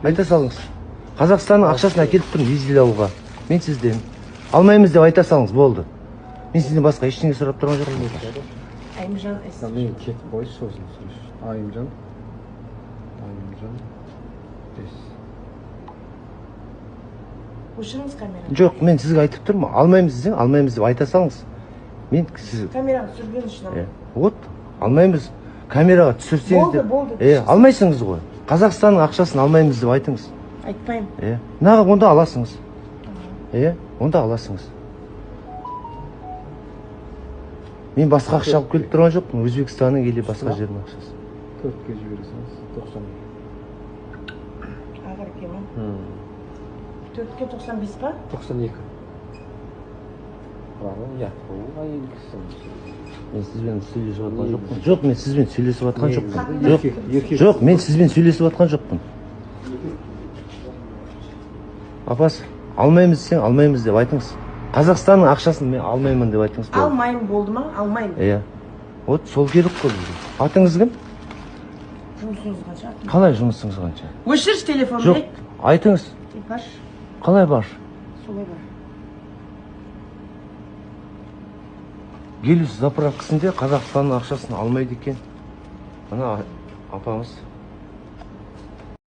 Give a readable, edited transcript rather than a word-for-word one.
Айта салыңыз. Қазақстанның ақшасын әкеліп тұрмын дизель алуға. Мен сізден алмаймыз деп айта салыңыз, болды. Мен сізден басқа ештеңе сұрап тұрған жоқпын. Айымжан С. Мен кетіп қойшы, сосын сөйлесші. Айымжан. Айымжан С. Өшіріңіз камераны. Жоқ, мен сізге айтып тұрмын, алмаймыз десең, алмаймыз деп айта салыңыз. Мен сіз Камераны түсірген үшін. Вот, алмаймыз. Камераға түсірсеңіз Болды, деп. болды. Алмайсыңыз ғой. Қазақстанның ақшасын алмаймыз деп айтыңыз. Айтпаймын. Нағы онда аласыңыз. Онда аласыңыз. Мен басқа ақша алып келіп тұрған жоқпын. Өзбекстанның или басқа жердің ақшасы. 4-ке жібересіңіз, 90. Ақыры ма? 4-ке 95 па? 92. Бірақ әйел кісі. Мен сізбен сөйлесіп жатқан жоқпын. Жоқ, мен сізбен сөйлесіп жатқан жоқпын. Жоқ, Еркек. жоқ, мен сізбен сөйлесіп жатқан жоқпын. Апасы, алмаймыз десең, алмаймыз деп айтыңыз. Қазақстанның ақшасын мен алмаймын деп айтыңыз. Алмаймын болды ма? Алмаймын. Иә. Вот сол керек қой бізге. Атыңыз кім? Жұмысыңыз қанша? Қалай жұмысыңыз қанша? Өшірші телефонды. Жоқ, айтыңыз. Бар. Қалай бар? Солай бар. Гелиос заправкасында Қазақстанның ақшасын алмайды екен. Мына апамыз.